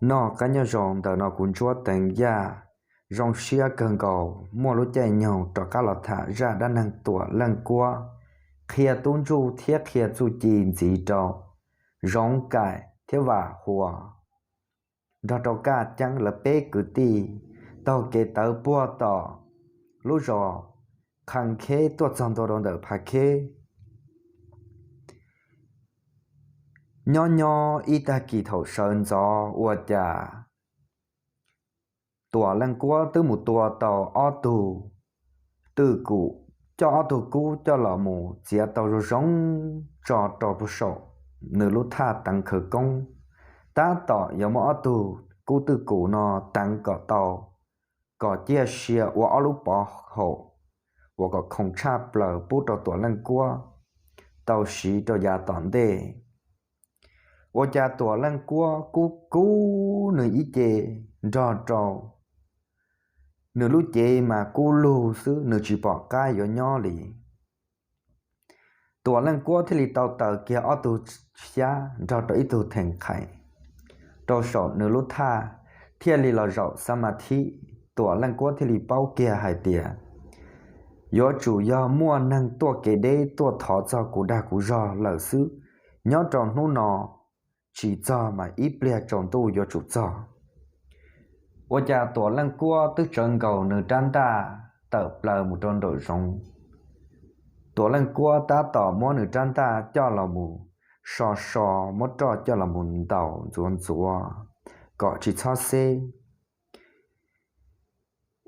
noj qab nyob zoo. Ntawm no kuv Ntsuab Teev Yaj zoo siab kawg nkaus muaj lub caij nyoog rov qab los tham zaj dab neeg Tuam Leej Kuab, qhia tub ntsuj thiab qhia txuj ci ntxiv rau Zoov Kaim thiab Vam Huas nrog rau Kaj Ceeb lawv peb kwv tij taug kev tawv puag tom lub zos Qhas Kheb tuaj txog ntua rau ntawm Phav Kheb. Nyob nyob ib tag kis thaum sawv ntxov ua cas Tuam Leej Kuab twb mus tua tau ob tug twj kum, coj ob tug kub coj los mus txiav tau zoo zoo tso rau puag saum nws lub thaj teev khawv koob. Tab tom yuav muab ob tug kub twj kum no teev kom tau, kom ciaj sia ua ob lub pov haum uas kom khoom tshaj plaws pub rau Tuam Leej Kuab tau siv rau yav tom ntej. Ua cas Tuam Leej Kuab kub kub nws ib ce nrog rau nws lub cev mas kub lug xwb, nws tsis pom qab yuav nyob li. Tuam Leej Kuab thiaj li tau taws kiag ob tug xyab nrog rau ib tug theem qhaim rau saum nws lub thaj, thiaj li los zaum xab ma thib. Tuam Leej Kuab thiaj li paub kiag hais tias yuav tsum yog muaj neeg tuaj kev deb tuaj thov txog kuv dag kuv zog lawm xwb. Nyob rau hnub no tsis txog mas ib pliag tsaus ntuj yuav tsum txog. Ua cas Tuam Leej Kuab twb tsawv nkaus nws rab ntaj tawm plaws mus rau nraum zoov. Tuam Leej Kuab tab tom muab nws rab ntaj coj los mus so so, muab roj coj los mus ntaus ntxuav ntxuav kom tsis txhob xeb.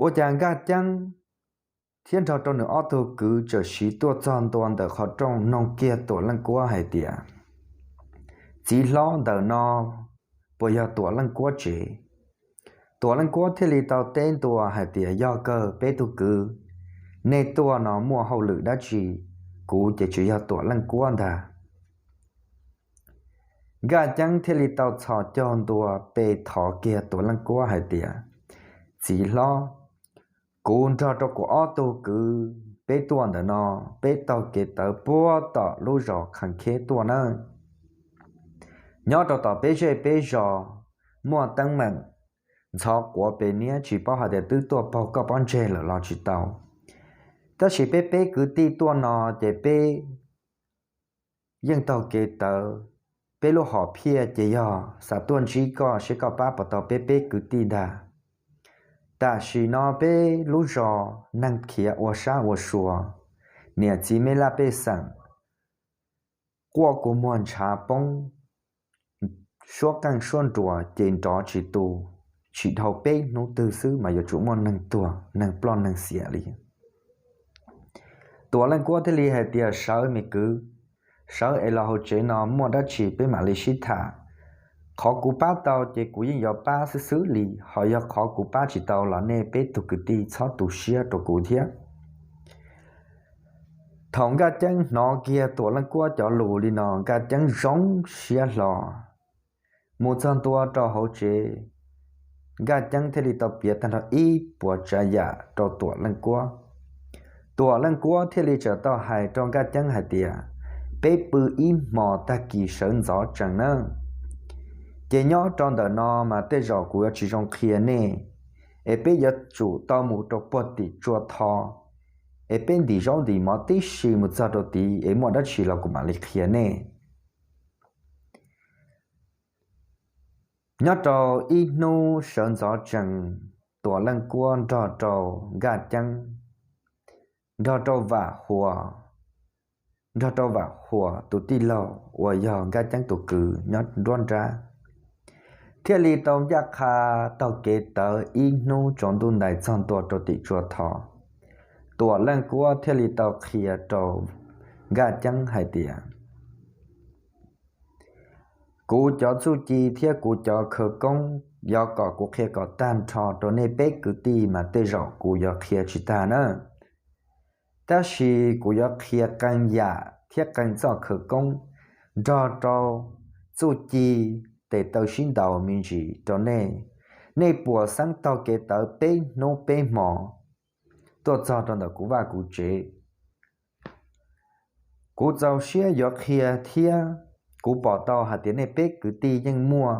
Ua cas Nkaj Ceeb thiab nrog rau nws ob tug kwv txawm siv tuaj txog ntua ntawm qhov rooj, noog kiag Tuam Leej Kuab hais tias, txiv hlob, ntawm no puas yog Tuam Leej Kuab tsev? Tuam Leej Kuab thiaj li tau teb ntua hais tias, yog kawg peb tug kwv, nej tuaj no muaj hauj lwm dab tsi? Kuv ces tsis yog Tuam Leej Kuab ntag. Nkaj Ceeb thiaj li tau txhos caug ntua pe thov kiag Tuam Leej Kuab hais tias, txiv hlob, kuv nrog rau kuv ob tug kwv peb tuaj ntawm no, peb taug kev tawv puag tom lub zos Qhas Kheb tuaj nawb. Nyob rau tom peb zej peb zos muaj teeb meem ntxhov quav pes niab, tsis paub hais tias twb tuaj paug koj pob ntseg lawm los tsis tau. Tab sis peb peb kwv tij tuaj no ces peb yeej taug kev tawv, peb lub hom phiaj ces yog xav tuaj ntsib koj seb koj pab puas tau peb peb kwv tij ntag. Tam sim no peb lub zos neeg khiav ua sab ua sua, niam txiv me laj pej xeem quaj kua muag ntshav poob, suab qeej suab nruas ces nrov tsis tu, tsis dhau peb hnub twg xwb mas yuav tsum muaj neeg tuag neeg ploj neeg xiam li. Tuam Leej Kuab thiaj li hais tias, sawv me kwv, sawv es los hauv tsev no muaj dab tsi peb mam li sib tham. Qhov kuv pab tau ces kuv yeej yuav pab xwb xwb li, ho yog qhov kuv pab tsis tau los nej peb tug kwv tij txhob tu siab rau kuv thiab. Thaum Nkaj Ceeb hnov kiag Tuam Leej Kuab cov lus li no, Nkaj Ceeb zoo siab hlo mus txog ntua rau hauv tsev. Nkaj Ceeb thiaj li tau piav tag nrho ib puas tsav yam rau Tuam Leej Kuab. Tuam Leej Kuab thiaj li txawm tau hais rau Nkaj Ceeb hais tias, peb pw ib hmos tag kis sawv ntxov tsees nawb. Ces nyob rau ntawm no mas tej zaum kuv yuav tsis zoo qhia nej, es peb yuav tsum tau mus rau puag tim tsua tho, es peb ntim zaub ntim mov tib si mus txog rau tid es muaj dab tsi los kuv mam li qhia nej. Nyob rau ib hnub sawv ntxov tsees, Tuam Leej Kuab nrog rau Nkaj Ceeb, nrog rau Vam Huas, nrog rau Vam Huas tus tij laug uas yog Nkaj Ceeb tus kwv nyob nruab nrab, thiaj li tau ncaj qha taug kev tawv ib hnub tsaus ntuj ntais txog ntua rau tim tsua tho. Tuam Leej Kuab thiaj li tau qhia rau Nkaj Ceeb hais tias, kuv cov txuj ci thiab kuv cov khawv koob, yog kom kuv qhia kom tag nrho rau nej peb kwv tij mas tej zaum kuv yuav qhia tsis tag na. Tab sis kuv yuav qhia qee yam thiab qee txoj khawv koob nrog rau txuj ci tes taw sib ntaus me ntsis rau nej. Nej puas xeeb taug kev tawv peb hnub peb hmo tuaj txog rau ntawm kuv vaj kuv tsev? Kuv txaus siab yuav qhia thiab kuv pom tau hais tias nej peb kwv tij yeej muaj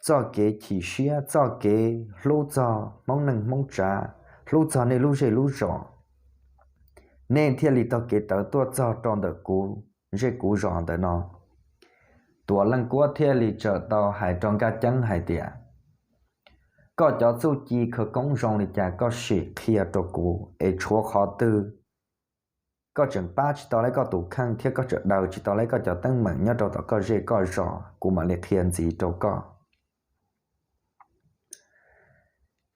txoj kev chim siab, txoj kev hlub txog Hmoob neej Hmoob tsav, hlub txog nej lub zej lub zos, nej thiaj li taug kev tawv tuaj txog rau ntawm kuv zej kuv zos ntawm no. Tuam Leej Kuab thiaj li txawm tau hais rau Nkaj Ceeb hais tias, koj cov txuj ci khawv koob zoo li cas koj sim qhia rau kuv, es tshuav qhov twg koj tseem pab tsis tau li koj tus kheej thiab koj tseem daws tsis tau li koj cov teeb meem nyob rau tom koj zej koj zos, kuv mam li qhia ntxiv rau koj.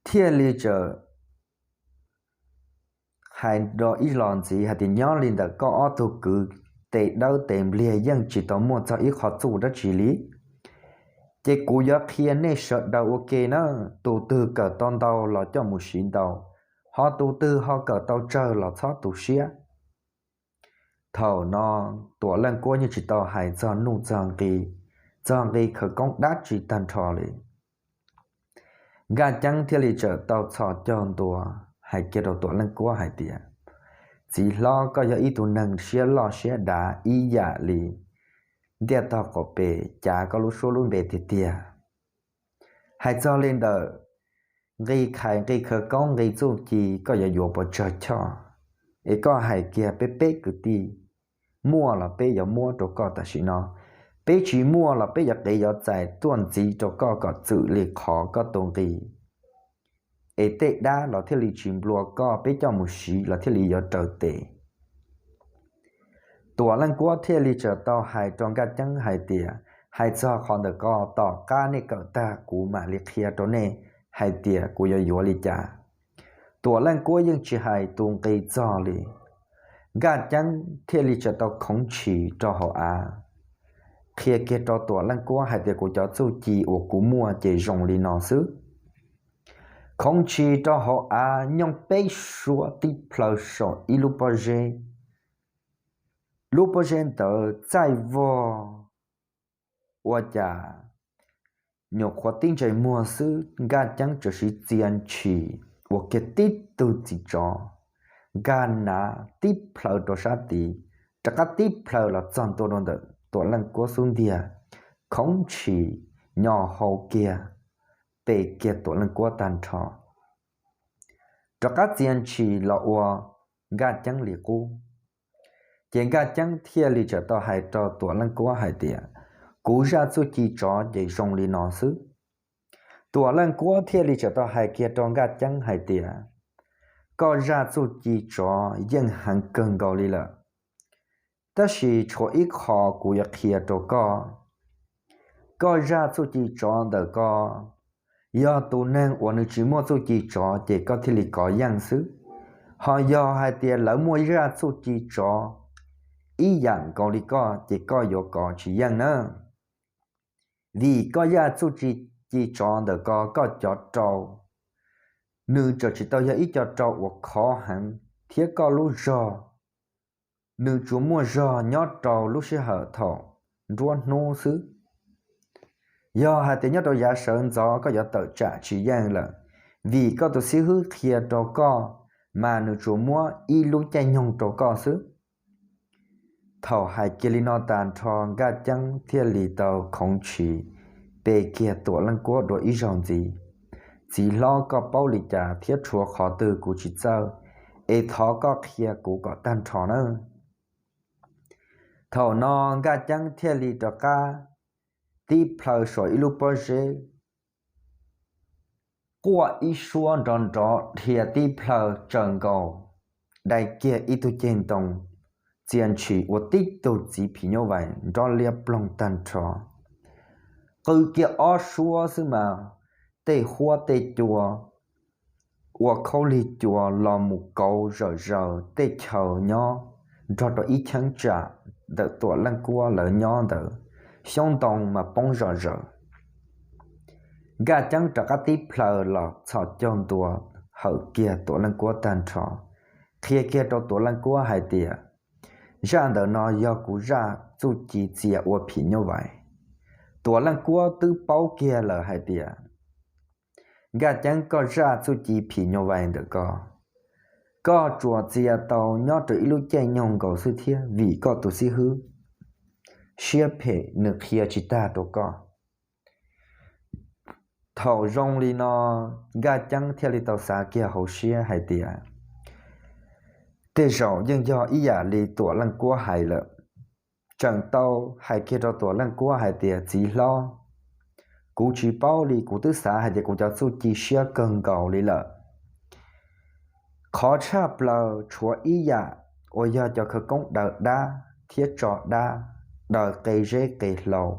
Thiaj li txawm hais rau ib los ntxiv hais tias, nyob li ntawm koj ob tug kwv tes dawb tes npliag yeej tsis tau muaj txog ib qho txuj dab tsi li. Ces kuv yuav qhia nej sawv daws ua ke na, tus twg kawm tau ntau los coj mus siv ntau, ho tus twg ho kawm tau tsawg los txhob tu siab. Thaum no Tuam Leej Kuab yeej tsis tau hais txog nuj txog nqi, txog nqi khawv koob dab tsi tag nrho li. Nkaj Ceeb thiaj li txawm tau txhos caug ntua hais kiag rau Tuam Leej Kuab hais tias, txiv hlob, koj yog ib tug neeg siab loj siab dav ib yam li ntiaj tog qaum pes, cav koj lub suab lub npe tiag tiag. Hais txog li ntawm nqi khais nqi khawv koob nqi txuj ci koj yuav yuav puas tsawg choj, es koj hais kiag peb peb kwv tij, muaj los peb yuav muab rau koj tam sim no, peb tsis muaj los peb yuav qiv yuav txais tuaj ntxiv rau koj kom txwm li qhov koj tus nqi, es tej dab los thiaj li tsis nplua koj, peb coj mus siv los thiaj li yuav raws tes. Tuam Leej Kuab thiaj li txawm tau hais rau Nkaj Ceeb hais tias, hais txog qhov ntawm ko tom qab nej kawm tag kuv mam li qhia rau nej hais tias kuv yuav yuav li cas. Tuam Leej Kuab yeej tsis hais tus nqi txog li. Nkaj Ceeb thiaj li txawm tau khoov tshis rau hauv av, qhia kiag rau Tuam Leej Kuab hais tias, kuv cov txuj ci uas kuv muaj ces zoo li no xwb. Khoov tshis rau hauv av nyooj peb suab tib plhaw saum ib lub pob zeb. Lub pob zeb ntawd txaij vog, ua cas nyuam qhuav tib ntsais muag xwb, Nkaj Ceeb txawm siv txia ntshis ua kiag tib tug txiv tsov nkag nav tib plhaw rau sab tid, rov qab tib plhaw los txog ntua rau ntawm Tuam Leej Kuab xub ntiag, khoov tshis nyo hau kiag, pe kiag Tuam Leej Kuab tag nrho, rov qab txia ntshis los ua Nkaj Ceeb li qub. Ces Nkaj Ceeb thiaj li txawm tau hais rau Tuam Leej Kuab hais tias, kuv zaj txuj ci tsov ces zoo li no xwb. Tuam Leej Kuab thiaj li txawm tau hais kiag rau Nkaj Ceeb hais tias, koj zaj txuj ci tsov yeej heev kawg nkaus li lawm, tab sis tshuav ib qho kuv yuav qhia rau koj. Koj zaj txuj ci tsov ntawm ko, yog tus neeg uas nws tsis muaj txuj ci tsov ces koj thiaj li kov yeej xwb. Ho yog hais tias lawv muaj zaj txuj ci tsov ib yam nkaus li koj ces koj yuav kov tsis yeej na. Vim koj zaj txuj ci tsov ntawm ko, koj cov rau, nws txawm tsis tau yog ib co rau uas khov heev, thiab koj lub zog, nws tsuas muaj zog nyob rau lub sij hawm thaum nruab hnub xwb. Yog hais tias nyob rau yav sawv ntxov koj yuav tawm tsam tsis yeej lawm, vim koj tus xib hwb qhia rau koj, mas nws tsuas muab ib lub caij nyoog rau koj xwb. Thaum hais kiag li no tag nrho, Nkaj Ceeb thiaj li tau khoov tshis, pe kiag Tuam Leej Kuab dua ib zaug ntxiv. Txiv hlob, koj paub li cas thiab tshuav qhov twg kuv tsis txawj, es thov koj qhia kuv kom tag nrho nawb. Thaum no Nkaj Ceeb thiaj li rov qab tib plhaw saum ib lub pob zeb, quaj ib suab nrov nrov dhia tib plhaw tsaws nkaus, dai kiag ib tug ceg ntoo, txia ntshis ua tib tug txiv phim nyuj vais nrob liab ploog tag nrho. Qw kiag ob suab xwb mas tej huab tej cua ua khaub lig cua los mus kauv zom zaws tej chaw nyob nrog rau ib cheeb tsam ntawm Tuam Leej Kuab lawv nyob ntawd, xyoob ntoo mas poob zom zaws. Nkaj Ceeb rov qab tib plhaw los txhos caug ntua hawm kiag Tuam Leej Kuab tag nrho, qhia kiag rau Tuam Leej Kuab hais tias, zaj ntawm no yog kuv zaj txuj ci txia ua phim nyuj vais. Tuam Leej Kuab twb paub kiag lawm hais tias, Nkaj Ceeb, koj zaj txuj ci phim nyuj vais ntawm ko, koj tsuas txia tau nyob rau ib lub caij nyoog nkaus xwb thiab, vim koj tus xib hwb siab phem nws qhia tsis tag rau koj. Thaum zoo li no, Nkaj Ceeb thiaj li tau xav kiag hauv siab hais tias, tej zaum yeej yog ib yam li Tuam Leej Kuab hais lawm. Tseem tau hais kiag rau Tuam Leej Kuab hais tias, txiv hlob, kuv tsis paub li, kuv twb xav hais tias kuv cov txuj ci siab kawg nkaus li lawm. Qhov tshaj plaws tshuav ib yam uas yog cov khawv koob daws dab thiab tso dab, daws qe zeb qe hlau,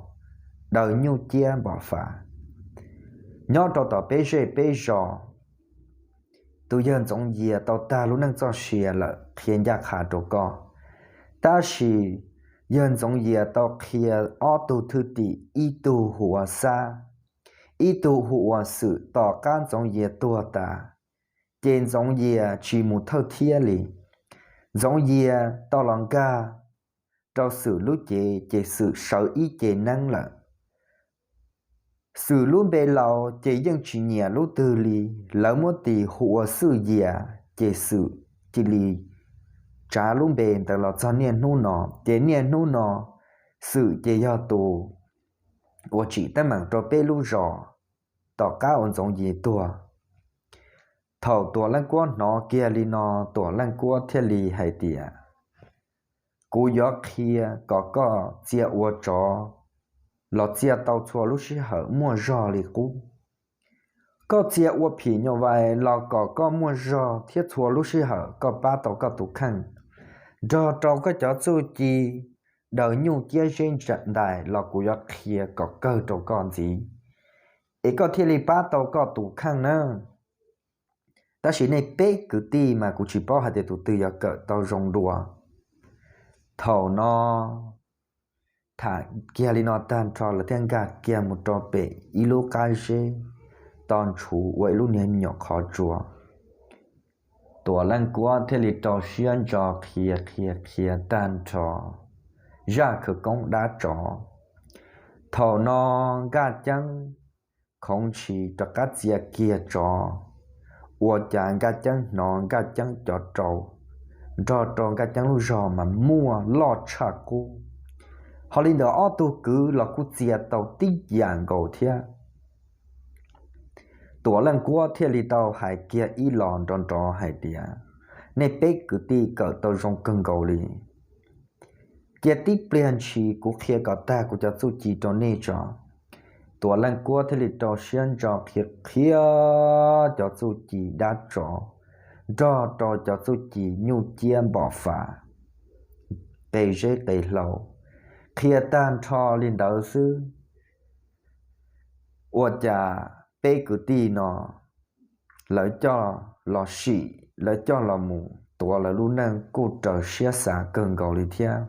daws nyuj ciab npom fav. Nyob rau tom peb zej peb zos, tus yawg Ntxoov Yias tau tag lub neej txoj sia lawm qhia ncaj qha rau koj. Tab sis yawg Ntxoov Yias tau qhia ob tug thwj tim, ib tug hu ua Xab, ib tug hu ua Xwm. Tom qab Ntxoov Yias tuag tas, ces Ntxoov Yias tsis mus thawj thiab li. Ntxoov Yias tau los nkag rau Xwm lub cev, ces Xwm sawv ib ce neeb lawm. Xwm lub npe laus ces yeej tsis nyiam lub twg li. Lawv muab tis hu ua Xwm Yias, ces Xwm cia li tsav lub npe ntawd los txog niaj hnub no. Ces niaj hnub no Xwm ces yog tus uas tsim teeb meem rau peb lub zos tom qab uas Ntxoov Yias tuag. Thaum Tuam Leej Kuab hnov kiag li no, Tuam Leej Kuab thiaj li hais tias, kuv yuav qhia kom koj txia ua tsov los txia tau txhua lub sij hawm muaj zog li qub. Koj txia ua phim nyuj vais los kom koj muaj zog thiab txhua lub sij hawm koj pab tau koj tus kheej, nrog rau koj cov txuj ci daws nyuj ciab zeb ntais los kuv yuav qhia kom kawg rau koj ntxiv, es koj thiaj li pab tau koj tus kheej na. Tab sis nej peb kwv tij mas kuv tsis paub hais tias tus twg yuav kawm tau zoo dua. Thaum no tham kiag li no tag nrho, lawv thiaj nkag kiag mus rau pem ib lub qab zeb, to ntshuv ua ib lub niag me nyuam qhov tsua. Tuam Leej Kuab thiaj li rau siab ntso qhia qhia qhia tag nrho zaj khawv koob dab tsov. Thaum no Nkaj Ceeb khoov ntshis rov qab txia kiag tsov, ua cas Nkaj Ceeb hnov Nkaj Ceeb cov rau nrog rau Nkaj Ceeb lub zog mas muaj loj tshaj qub. Ho li ntawd ob tug kwv los kuj txia tau tib yam nkaus thiab. Tuam Leej Kuab thiaj li tau hais kiag ib los nrov nrov hais tias, nej peb kwv tij kawm tau zoo kawg nkaus li. Cia tib pliag ntshis kuv qhia kom tag kuv cov txuj ci rau nej tso. Tuam Leej Kuab thiaj li rau siab ntso qhia qhia cov txuj ci dab tsov, nrog rau cov txuj ci nyuj ciab npom fav, qe zeb qe hlau, qhia tag nrho li ntawd xwb. Ua cas peb kwv tij no lawv coj los sim, lawv coj los mus tuav lawv lub neej kuj raws siab xav kawg nkaus li thiab.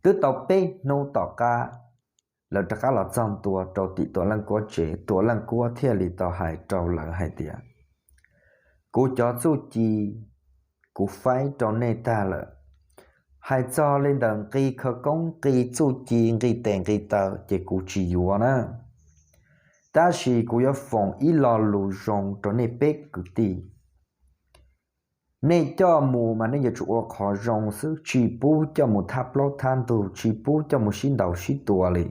Twb tau peb hnub tom qab, lawv rov qab los txog ntua rau tim Tuam Leej Kuab tsev, Tuam Leej Kuab thiaj li tau hais rau lawv hais tias, kuv cov txuj ci kuv faib rau nej tag lawm. Hais txog li ntawm nqi khawv koob, nqi txuj ci, nqi tes nqi taw ces kuv tsis yuav na. Tab sis kuv yuav foom ib lo lus zoo rau nej peb kwv tij. Nej coj mus mas nej yuav tsum ua qhov zoo xwb, tsis pub coj mus thab plaub thab ntug, tsis pub coj mus sib ntaus sib tua li.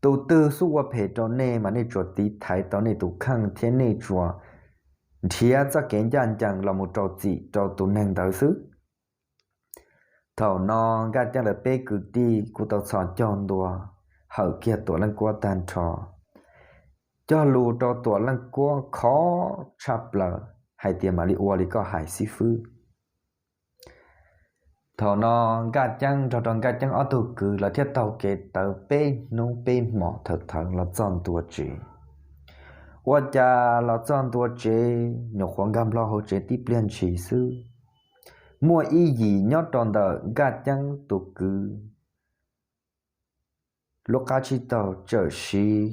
Tus twg xub ua phem rau nej mas nej tsuas tiv thaiv tau nej tus kheej thiab nej tsuas nrhiav txoj kev ncaj ncees los mus rau txim rau tus neeg ntawd xwb. Thaum no Nkaj Ceeb lawv peb kwv tij kuj tau txhos caug ntua hawm kiag Tuam Leej Kuab tag nrho, cog lus rau Tuam Leej Kuab khov tshaj plaws hais tias, mam li ua li koj hais xib fwb. Thaum no Nkaj Ceeb nrog rau Nkaj Ceeb ob tug kwv lawv thiaj taug kev tawv peb hnub peb hmos thawm thawv los txog ntua tsev. Ua cas los txog ntua tsev nyuam qhuav nkag nplo hauv tsev tib pliag ntshis xwb, muaj ib yim nyob rau ntawm Nkaj Ceeb tus kwv lub qab tsib taug tsawm siv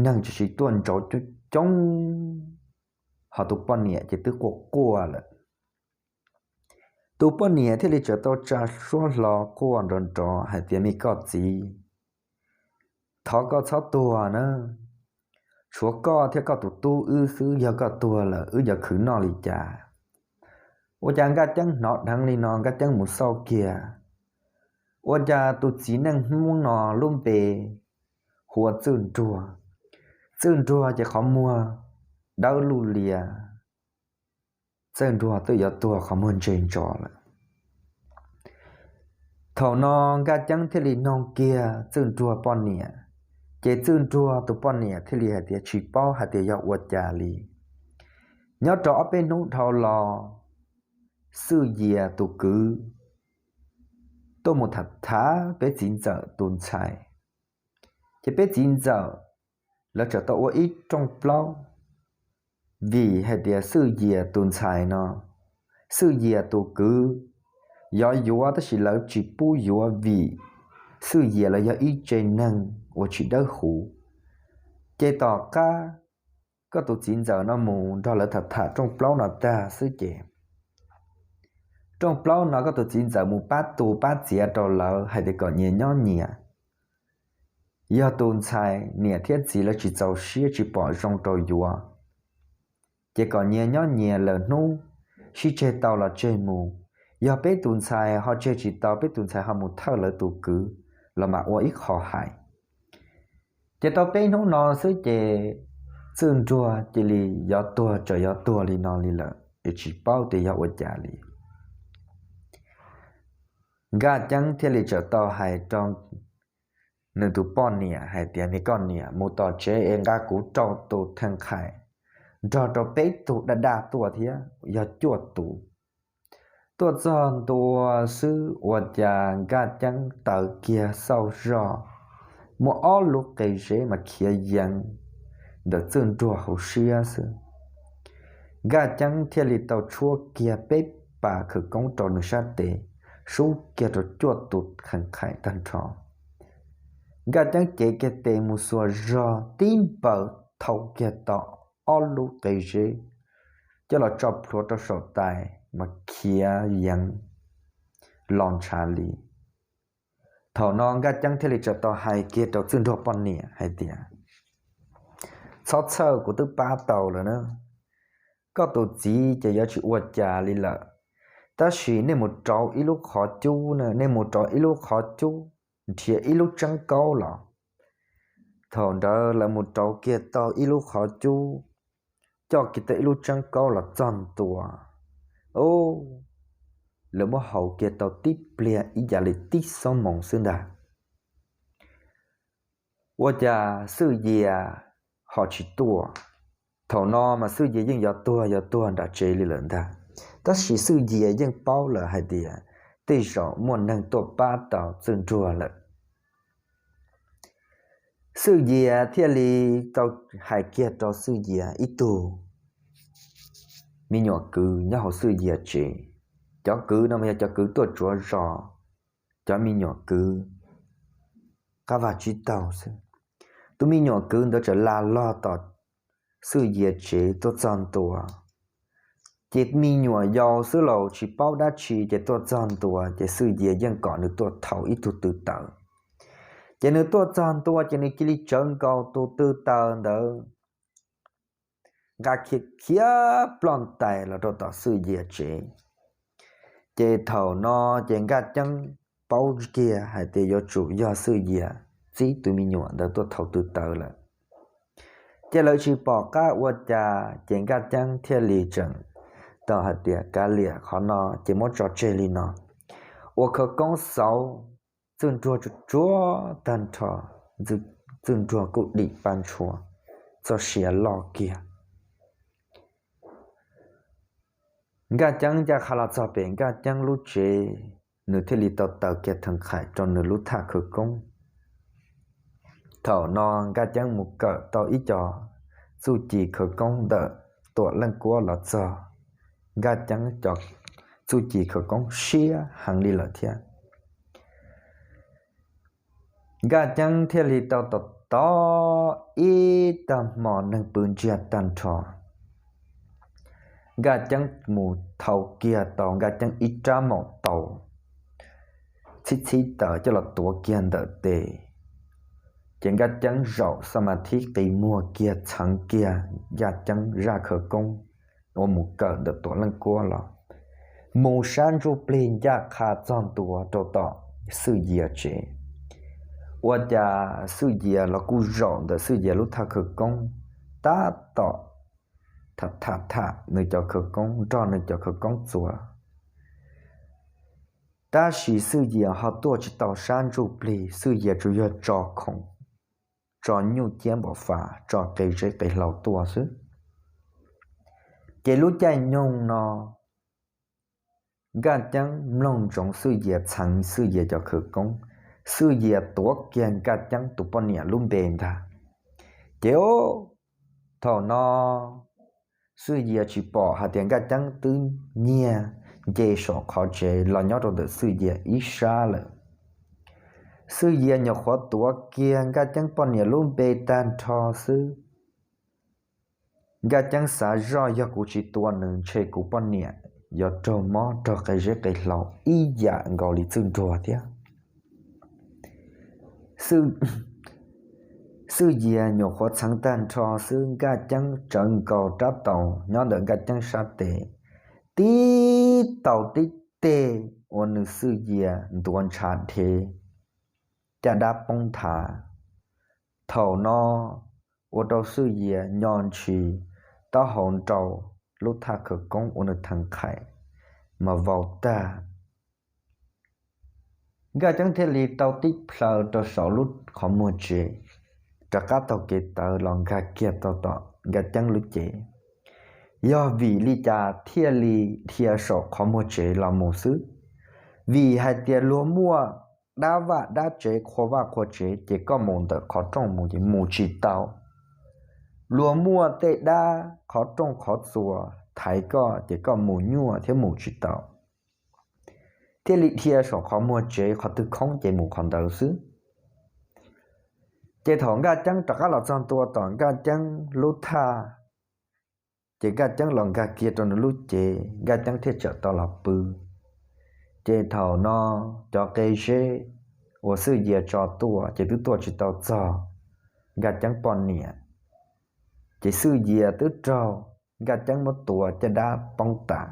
neeg tsawm siv tuaj ntsauv coob coob, ho tus poj niam ces twb quaj quaj lawm. Tus poj niam thiaj li txawm tau tsa suab hlo quaj nrov nrov hais tias, me koj txiv, thov koj txhob tuag na, tshuav koj thiab koj tus tub wb xwb, yog koj tuag lawm wb yuav khwv noj li cas? Ua cas Nkaj Ceeb hnov dheev li no Nkaj Ceeb mus xauj kiag, ua cas tus txiv neej Hmoob no lub npe hu ua Txwj Nruag. Txwj Nruag ces qhov muag dawb luj lias, Txwj Nruag twb yuav tuag qhov muag ntse ntsos lawm. Thaum no Nkaj Ceeb thiaj li noog kiag Txwj Nruag poj niam, ces Txwj Nruag tus poj niam thiaj li hais tias tsis paub hais tias yog ua cas li. Nyob rau ob peb hnub dhau los, Xwj Yias tus kwv tuaj mus tham tham peb txiv ntxawm tus ntxhais, ces peb txiv ntxawm lawv txawm tau ua ib rooj plaub, vim hais tias Xwj Yias tus ntxhais no, Xwj Yias tus kwv yuav yuav tab sis lawv tsis pub yuav vim Xwj Yias lawv yog ib tse neeg uas tsis dawb huv. Ces tom qab koj tus txiv ntxawm no mus nrog lawv tham tham rooj plaub no tag xwb ces rooj plaub no koj tus txiv ntxawm mus pab tu pab txiav rau lawv hais tias kom nyias nyob nyias. Yog tus ntxhais niam thiab txiv lawv tsis txaus siab tsis pom zoo rau yuav, ces kom nyias nyob nyias lawm hnub, sib tseg tau los tseg mus. Yog peb tus ntxhais ho tseg tsis tau, peb tus ntxhais ho mus thawj lawv tus kwv los mas ua ib qho hais. Ces tau peb hnub no xwb ces Txwj Nruag cia li yuav tuag txawm yuav tuag li no li lawm es tsis paub tias yog ua cas li. Nkaj Ceeb thiaj li txawm tau hais rau nws tus poj niam hais tias, me koj niam, mus tom tsev es nqa kuv rau tus theej qhais nrog rau peb tug daj daj tuaj thiab yog cuaj tus. Tuaj txog ntua xwb ua cas Nkaj Ceeb taws kiag xauj zog, muaj ob lub qe zeb mas khiav yeev ntawm Txwj Nruag hauv siab xwb. Nkaj Ceeb thiaj li tau tshuab kiag peb pas khawv koob rau nws sab tes, sub kiag rau cuaj tus theej qhais tag nrho. Nkaj Ceeb cev kiag tes mus xuas zog tib npaws thau kiag tau ob lub qe zeb coj los tso plhuav rau saum tais mas khiav yeev los ntshav li. Thaum no Nkaj Ceeb thiaj li txawm tau hais kiag rau Txwj Nruag poj niam hais tias, txhob txhawj, kuv twb pab tau lawm na. Koj tus txiv ces yuav tsis ua cas li lawm, tab sis nej mus rauv ib lub qhov cub na, nej mus rauv ib lub qhov cub, nrhiav ib lub tseeb kaub los. Thaum ntawd lawv mus rauv kiag tau ib lub qhov cub, coj kiag tau ib lub tseeb kaub los txog ntua, lawv muab haus kiag tau tib pliag ib yam li tib xuab moos xwb ntag. Ua cas Xwj Yias ho tsis tuaj? Thaum no mas Xwj Yias yeej yuav tuag yuav tuag nram tsev li lawm ntag, tab sis Xwj Yias yeej paub lawm hais tias tej zaum muaj neeg tuaj pab tau Txwj Nruag lawm. Xwj Yias thiaj li tau hais kiag rau Xwj Yias ib tug me nyuam kwv nyob hauv Xwj Yias tsev. Cov kwv no mas yog cov kwv tuaj tsuav zos, cov me nyuam kwv qab vaj tsib taug xwb. Tus me nyuam kwv ntawd txawm la log tom Xwj Yias tsev tuaj txog ntua, ces me nyuam yaus xwb los tsis paub dab tsi, ces tuaj txog ntua ces Xwj Yias yeej kom nws tuaj thau ib tug tw taws. Ces nws tuaj txog ntua ces nws cia li tsawv nkaus tus tw taws ntawd nqa khiav khiav ploj ntais los rau tom Xwj Yias tsev. Ces thaum no ces Nkaj Ceeb paub kiag hais tias yuav tsum yog Xwj Yias txib tus me nyuam ntawd tuaj thau tw taws lawm. Ces lawv tsis pom qab ua cas ces Nkaj Ceeb thiaj li tseem tau hais tias kav liam qhov no ces muab tso tseg li no, ua khawv koob xauv Txwj Nruag tsuag tsuag tag nrho, Txwj Nruag kuj dim paj ntshua, txoj sia loj kiag. Nkaj Ceeb ncaj qha los txog pem Nkaj Ceeb lub tsev, nws thiaj li tau taws kiag theej qhais rau nws lub thaj khawv koob. Thaum no Nkaj Ceeb mus kawm tau ib co txuj ci khawv koob ntawm Tuam Leej Kuab los txog, Nkaj Ceeb cov txuj ci khawv koob siab heev li lawm thiab. Nkaj Ceeb thiaj li tau tom tom ib tag hmo neeg pw ntsiag tag nrho. Nkaj Ceeb mus thau kiag tau Nkaj Ceeb ib rab maum taus, txhib txhib taws coj los tuav kiag ntawm tes. Ces Nkaj Ceeb zaum xa ma thib qi muag kiag txheev kiag Nkaj Ceeb zaj khawv koob uas mus kawm ntawm Tuam Leej Kuab los, mus sab ntsuj plig ncaj qha txog ntua rau tom Xwj Yias tsev. Ua cas Xwj Yias los kuj zaum ntawm Xwj Yias lub thaj khawv koob, tab tom tham tham tham nws cov khawv koob, nrog nws cov khawv koob txuas. Tab sis Xwj Yias ho tuaj tsis tau sab ntsuj plig, Xwj Yias tsuas yog tso khoom, tso nyuj ciab npam fas, tso qe zeb qe hlau tuaj xwb. Ces lub caij nyoog no Nkaj Ceeb mloog ntsoov Xwj Yias txheev Xwj Yias cov khawv koob, Xwj Yias tuav kiag Nkaj Ceeb tus poj niam lub npe ntag. Ces thaum no Xwj Yias tsis pom hais tias Nkaj Ceeb twb nyiag nce saum qhov tsev los nyob rau ntawm Xwj Yias ib sab lawm. Xwj Yias nyuam qhuav tuav kiag Nkaj Ceeb poj niam lub npe tag nrho xwb, Nkaj Ceeb xav zoj, yog kuv tsis tua nws ntshe kuv poj niam yuav raug mob raug qe zeb qe hlau ib yam nkaus li Txwj Nruas thiab. Xwj Yias nyuam qhuav txheev tag nrho xwb, Nkaj Ceeb tsawv nkaus rab taus nyob ntawm Nkaj Ceeb sab tes, tib taus tib teg ua nws Xwj Yias ntuav ntshav dhev, caj dab poob nthav. Thaum no ua rau Xwj Yias nyo ntshis, taub hau nrau lub thaj khawv koob uas nws theev qhais mas vau tag. Nkaj Ceeb thiaj li tau tib plhaw rau saum lub qhov muag tsev, rov qab taug kev tawv los nkag kiag tau tom Nkaj Ceeb lub cev. Yog vim li cas thiaj li dhia saum qhov muag tsev los mus xwb? Vim hais tias luag muaj dab vaj dab tsev, qhua vaj qhua tsev, ces koj mus ntawm qhov rooj mus ces mus tsis tau. Luag muaj tej dab qhov rooj qhov txuas thaiv koj ces koj mus nyuaj thiab mus tsis tau, thiaj li dhia saum qhov muag tsev, qhov twg khoob ces mus qhov ntawd xwb. Ces thaum Nkaj Ceeb rov qab los txog ntua tom Nkaj Ceeb lub thaj, ces Nkaj Ceeb los nkag kiag rau nws lub cev, Nkaj Ceeb thiaj tsawm tau los pw. Ces thaum no cov qe zeb uas Xwj Yias tso tuaj ces twb tuaj tsis tau txog Nkaj Ceeb poj niam. Ces Xwj Yias twb raug Nkaj Ceeb muab tua caj dab poob tas,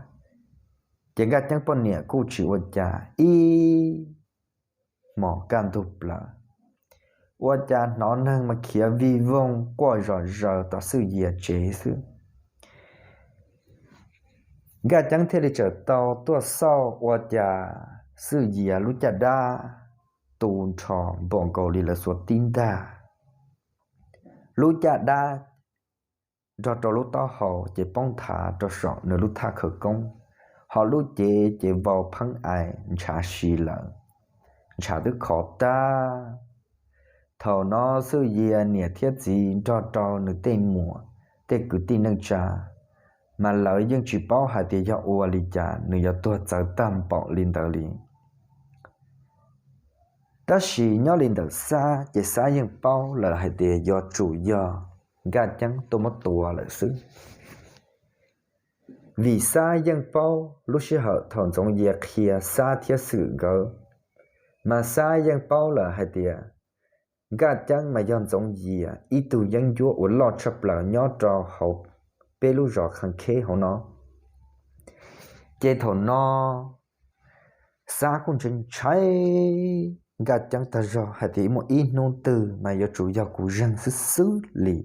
ces Nkaj Ceeb poj niam kuj tsis ua cas ib hmos kaj ntug plaws. Ua cas hnov neeg mas khiav vij voog quaj zom zaws tom Xwj Yias tsev xwb. Nkaj Ceeb thiaj li tsawm tau tuaj xauj ua cas Xwj Yias lub caj dab tu nrho npaum nkaus li lawv xuas tib ntag. Lub caj dab nrog rau lub taub hau ces poob nthav rau saum nws lub thaj khawv koob, ho lub cev ces vau pheeb ais ntshav si lawm, ntshav twb khov tag. Thaum no Xwj Yias niam thiab txiv nrog rau nws tej muam, tej kwv tij neej tsa, mas lawv yeej tsis paub hais tias yog ua li cas nws yuav tuag txawv tag npaum li ntawd li. Tab sis nyob li ntawm Xab ces Xab yeej paub lawm hais tias yuav tsum yog Nkaj Ceeb tuaj muab tua lawm xwb. Vim Xab yeej paub lub sij hawm thaum Ntxoov Yias qhia Xab thiab Xwm nkawd, mas Xab yeej paub lawm hais tias Nkaj Ceeb mas yog Ntxoov Yias ib tug yeeb ncuab uas loj tshaj plaws nyob rau hauv peb lub zos Khaj Kheb hauv no. Ces thaum no Xab kuj ntshai ntshai Nkaj Ceeb tag zog hais tias muaj ib hnub twg mas yuav tsum yog kuv zeeg xwb xwb li.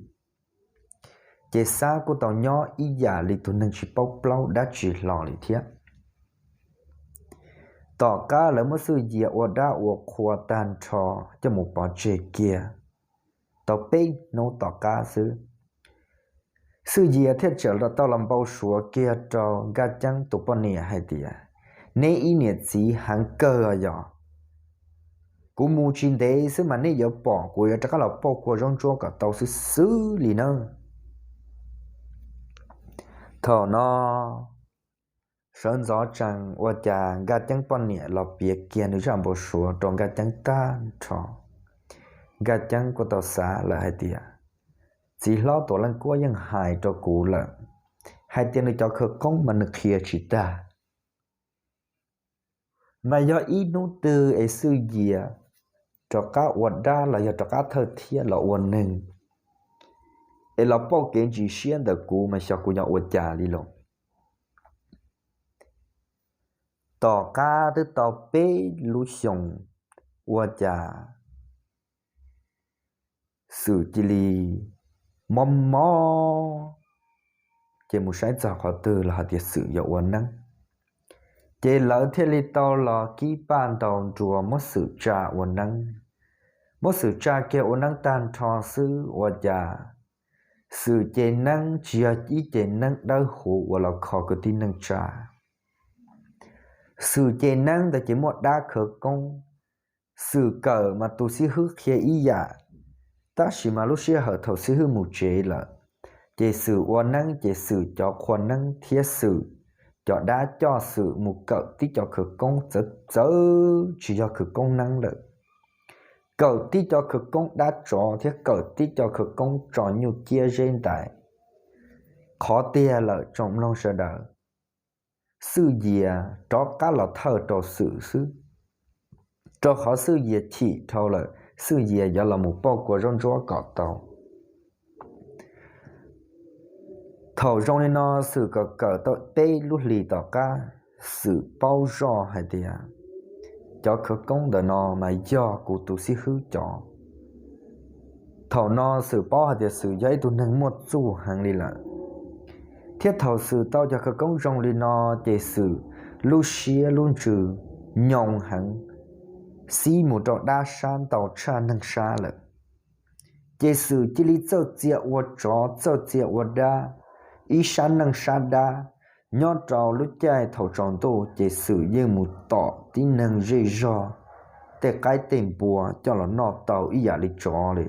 Ces Xab kuj tau nyob ib yam li tus neeg tsis paub plaub dab tsi hlo li thiab. Tom qab lawv muab Xwj Yias ua dab ua qhua tag nrho coj mus pov tseg kiag, tau peb hnub tom qab xwb, Xwj Yias thiaj tseem tau los npau suav kiag rau Nkaj Ceeb tus poj niam hais tias, neb ib niam txiv heev kawg os yog, kuv mus tsis ntev xwb mas nej yuav pom kuv yuav rov qab los pauj kua zaub ntsuab kom tau xwb xwb li nawb. Thaum no sawv ntxov tsees ua cas Nkaj Ceeb poj niam los piav kiag nws zaj npau suav rau Nkaj Ceeb tag nrho. Nkaj Ceeb kuj tau xav lawm hais tias, txiv hlob Tuam Leej Kuab yeej hais rau kuv lawm hais tias nws cov khawv koob mas nws qhia tsis tag, mas yog ib hnub twg es Xwj Yias rov qab ua dab los yog rov qab thawj thiab los ua neeg es los pauj kev ntsis siab ntawm kuv mas xyov kuv yuav ua cas li los. Tom qab twb tau peb lub xyoos ua cas Xwm cia li mob mob, ces mus saib txog qhov twg los hais tias Xwm yuav ua neeb. Ces lawv thiaj li tau los kib paj ntaus nruas muab Xwm tsa ua neeb. Muab Xwm tsa kiag ua neeb tag nrho xwb ua cas Xwm cev neeb tsis yog ib cev neeb dawb huv uas los kho kwv tij neej tsa. Xwm cev neeb ntawd ces muaj dab khawv koob. Xwm kawm mas tus xib hwb qhia ib yam, tab sis mas lub sij hawm thaum xib hwb mus tsev lawm, ces Xwm ua neeb ces Xwm cov qhua neeb thiab Xwm cov dab coj Xwm mus kawm tib co khawv koob txawv txawv tsis yog khawv koob neeb lawm. Kawm tib co khawv koob dab tsov thiab kawm tib co khawv koob tso nyuj ciab zeb ntais. Qhov tiag lawm tsoom mloog sawv daws, Xwm Yias rov qab los thawj rau Xwm xwb, rau qhov Xwm Yias chim dhau lawm, Xwm Yias yuav los mus pauj kua zaub ntsuab kom tau. Thaum zoo li no Xwm kawm kawm tau peb lub hlis tom qab, Xwm paub zoj hais tias cov khawv koob ntawm no mas yog kuv tus xib hwb cov. Thaum no Xwm paub hais tias Xwm yog ib tug neeg muaj txuj heev li lawm, thiab thaum Xwm tau cov khawv koob zoo li no ces Xwm lub siab lub ntsws nyoo heev, xib mus rau dab sab ntau tshaj neeg sab lawm. Ces Xwm cia li txawj txia ua tsov txawj txia ua dab, ib sab neej sab dab. Nyob rau lub caij thaum tsaus ntuj ces Xwm yeej mus tom tib neeg zej zog tej qaib tej npua coj los noj tau ib yam li tsov li.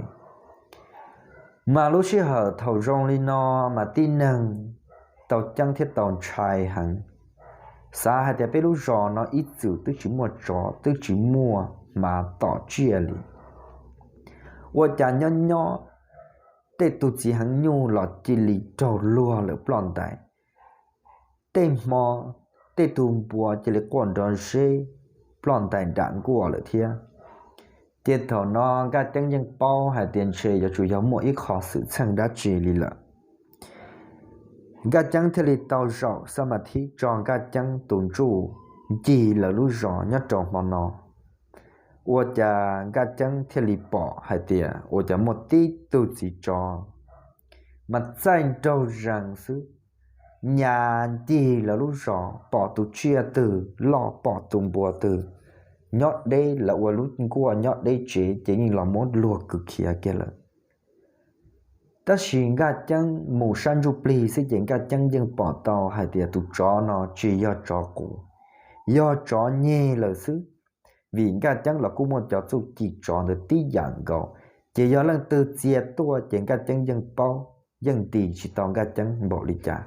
Mas lub sij hawm thaum zoo li no mas tib neeg tau ceeb thiab tau ntshai heev, xav hais tias peb lub zos no ib txwm twb tsis muaj tsov twb tsis muaj hma tom tsiaj li, ua cas nyob nyob tej tug txiv heev nyuj los cia li raug luag lawm ploj ntais. Tej hmo tej tug npua cia li quaj nrov zeb ploj ntais nram nkuaj lawm thiab. Ces thaum no Nkaj Ceeb yeej paub hais tias ntshe yuav tsum yog muaj ib qho xwm txheej dab tsi li lawm. Nkaj Ceeb thiaj li tau zaum xab mas thib tso Nkaj Ceeb tus ntsuj ncig lawv lub zos nyob rau hmo no. Ua cas Nkaj Ceeb thiaj li pom hais tias ua cas muaj tib tug txiv tsov mas txaij nraug zees xwb, nyas ncig lawv lub zos, pom tus tsiaj twg loj pom tus npua twg nyob deb, lawv ua lub nkuaj nyob deb tsev ces yeej los muab luag kwv khiav kiag lawm. Tab sis Nkaj Ceeb mus sab ntsuj plig xwb ces Nkaj Ceeb yeej pom tau hais tias tus tsov no tsis yog tsov qus, yog tsov nyeg lawm xwb. Vim Nkaj Ceeb los kuj muaj cov txuj ci tsov ntawd tib yam nkaus, ces yog leej twg txia tuaj ces Nkaj Ceeb yeej paub, yeej ntim tsis tau Nkaj Ceeb npaum li cas.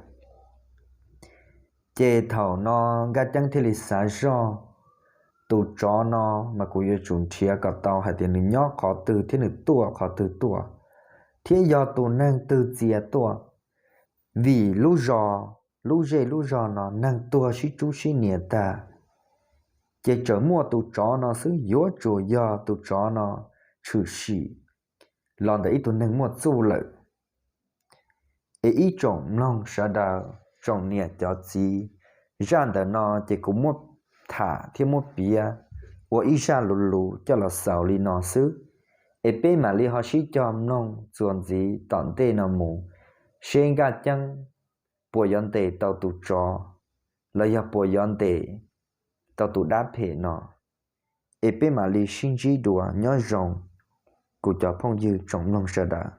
Ces thaum no Nkaj Ceeb thiaj li xav zoj, tus tsov no mas kuv yuav tsum nrhiav kom tau hais tias nws nyob qhov twg thiab nws tuaj qhov twg tuaj, thiab yog tus neeg twg txia tuaj. Vim lub zos, lub zej lub zog no neeg tuag sib tsub sib nias tag, ces tseem muaj tus tsov no xwb, yuav tsum yog tus tsov no tshwm sim los ntawm ib tug neeg muaj txuj lawm. Es ib tsoom mloog sawv daws, tsoom niam cov txiv, zaj ntawm no ces kuv muab tham thiab muab piav ua ib zaj lus lus coj los xaus li no xwb. Es peb mam li ho sib cog mloog txuas ntxiv tom ntej no mus, seb Nkaj Ceeb puas yuav ntes tau tus tsov, los yog puas yuav ntes tau tus dab phem no. Es peb mam li sib ntsib dua, nyob zoo kuv cov phooj ywg tsoom mloog sawv daws.